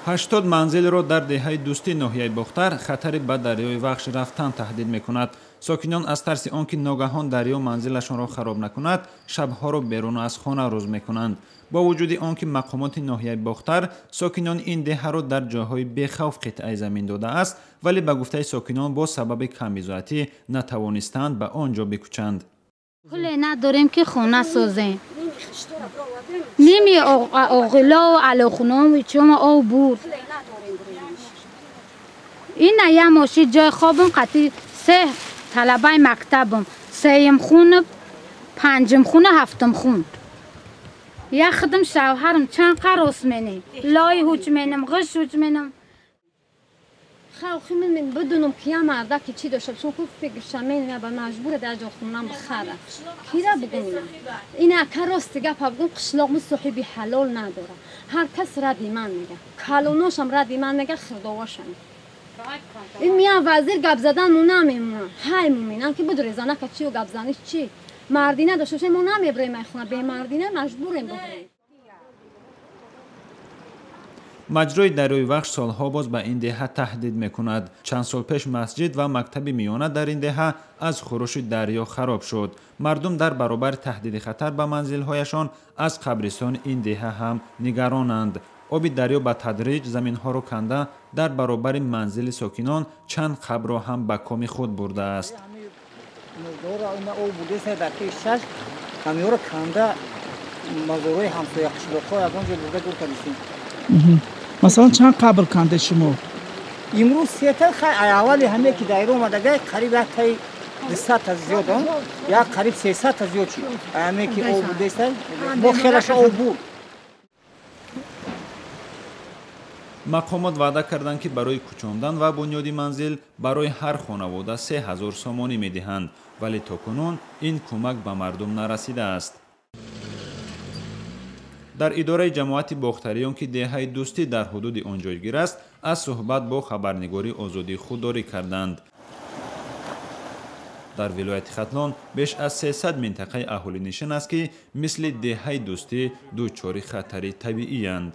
80 манзилро дар деҳаи Дӯстӣ ноҳияи Бохтар хатари ба дарёи Вахш рафтан таҳдид мекунад. Сокинон аз тарси он ки ногаҳон дарё манзилашонро хароб накунад, шабҳоро берун аз хона рӯз мекунанд. Бо вуҷуди он ки мақомоти ноҳияи Бохтар сокинони ин деҳаро дар ҷойҳои бехавф қитъаи замин додааст, вале ба гуфтаи сокинон бо сабаби камбизоатӣ натавонистанд ба он ҷо бикӯчанд. Пуле надорем ки хона созем. Ними оғилову алохуному чиёма об бурд. Ина я моши ҷои хобам қати се талабаи мактабам, сеюм хун, панҷум хун, ҳафтум хун. Я худам шавҳарам чанд қарос менем, лои ҳуч менем, ғиш ҳуч менем. Халқи мен бидунам ки я мардаки чӣ дошта бошам, ку фикрша менам ба маҷбура дар ҷо хонам бихара. Кира бигӯям? Ин ака рости гапа бигӯм, қишлоқмо соҳиби ҳалол надора. Ҳар кас ради ман мега. Калоношам ради ман мега, хирдовошам. Ин миян вазир гап задан мо намемонам. Ҳай муминам ки бидуре занака чию гап заниш чӣ? Мардина дошта бошем, мо намебурем ай хона, бемардина маҷбурем бибурем. Маҷрои дарёи Вахш солҳо боз ба ин деҳа таҳдид мекунад. Чанд сол пеш масҷид ва мактаби миёна дар ин деҳа аз хурӯши дарё хароб шуд. Мардум дар баробари таҳдиди хатар ба манзилҳояшон аз қабристони ин деҳа ҳам нигаронанд. Оби дарё ба тадриҷ заминҳоро канда дар баробари манзили сокинон чанд қабрро ҳам ба коми худ бурдааст. Масалан, чанд қабр канде шумо? Имрӯз сета, аввали ҳаме ки дайра омадагай қариб як таи 200 та зиёд, як қариб 300 та зиёд шуд. Ҳаме ки об будеста, бо хелаша об буд. Мақомот ваъда карданд, ки барои кӯчондан ва бунёди манзил барои ҳар хонавода 3000 сомонӣ медиҳанд, вале то кунун ин кӯмак ба мардум нарасидааст. Дар идораи ҷамоати Бохтариён, ки деҳаи Дӯстӣ дар ҳудуди он ҷойгир аст, аз суҳбат бо хабарнигори Озодӣ худдорӣ карданд. Дар вилояти Хатлон беш аз 300 минтақаи аҳолинишин аст, ки мисли деҳаи Дӯстӣ дучори хатари табииянд.